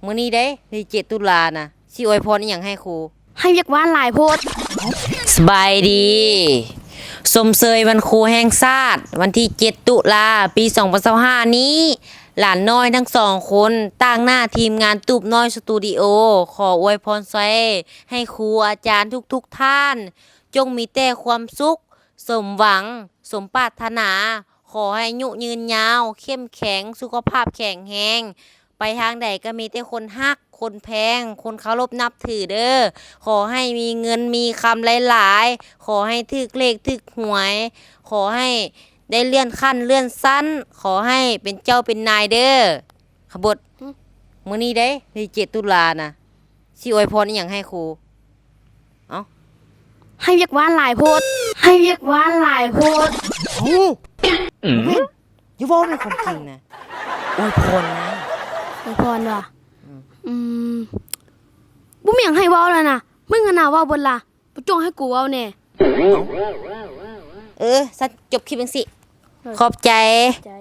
ມື້ນີ້ເດ້ ວັນທີເຈັດ ຕຸລານະ ຊິອວຍພອນອີ່ຫຍັງໃຫ້ຄູ? ໃຫ້ວຽກວານຫຼາຍໂພດ. ສະບາຍດີ. ຊົມເຊີຍວັນຄູແຫ່ງຊາດ ວັນທີເຈັດ ຕຸລາ ປີສອງພັນຊາວຫ້ານີ້, ຫຼານນ້ອຍທັງສອງຄົນ ຕາງໜ້າທີມງານຕູບນ້ອຍສະຕູດິໂອ ຂໍອວຍພອນໄຊໃຫ້ຄູອາຈານທຸກໆທ່ານ ຈົ່ງມີແຕ່ຄວາມສຸກ ສົມຫວັງ ສົມປາດຖະໜາ, ຂໍໃຫ້ອາຍຸຍືນຍາວ ເຂັ້ມແຂງ ສຸຂະພາບແຂງແຮງ, ໄປທາງໃດກໍມີແຕ່ຄົນຮັກ ຄົນແພງ ຄົນເຄົາລົບນັບຖືເດີ. ຂໍໃຫ້ມີເງິນມີຄຳຫຼາຍໆ, ຂໍໃຫ້ຖືກເລກຖືກຫວຍ, ຂໍໃຫ້ໄດ້ເລື່ອນຂັ້ນເລື່ອນຊັ້ນ, ຂໍໃຫ້ເປັນເຈົ້າເປັນນາຍເດີ. ຂະບົດ ຫຶ? ມື້ນີ້ເດ້ ວັນທີເຈັດ ຕຸລານະ ຊິອວຍພອນອີ່ຫຍັງໃຫ້ຄູ? ເອົ້າ ໃຫ້ວຽກວານຫຼາຍໂພດ ໃຫ້ວຽກວານຫຼາຍໂພດ. ເອົ້າ ອືມ ແມ່ນ ຢ່າເວົ້າແມ່ນຄວາມຈິງນະ ອວຍພອນນະ. ອວຍພອນຫວາ? ອືມ ອືມ ບໍ່ມີຫຍັງໃຫ້ເວົ້າແລ້ວນະ ມຶງຫັ້ນນະເວົ້າເບິດລະ ບໍ່ຈົ່ງໃຫ້ກູເວົ້າແດ່. ເອີ ຊັ້ນຈົບຄລິບຈັ່ງຊີ້. ເອີ ຂອບໃຈ ຂອບໃຈ.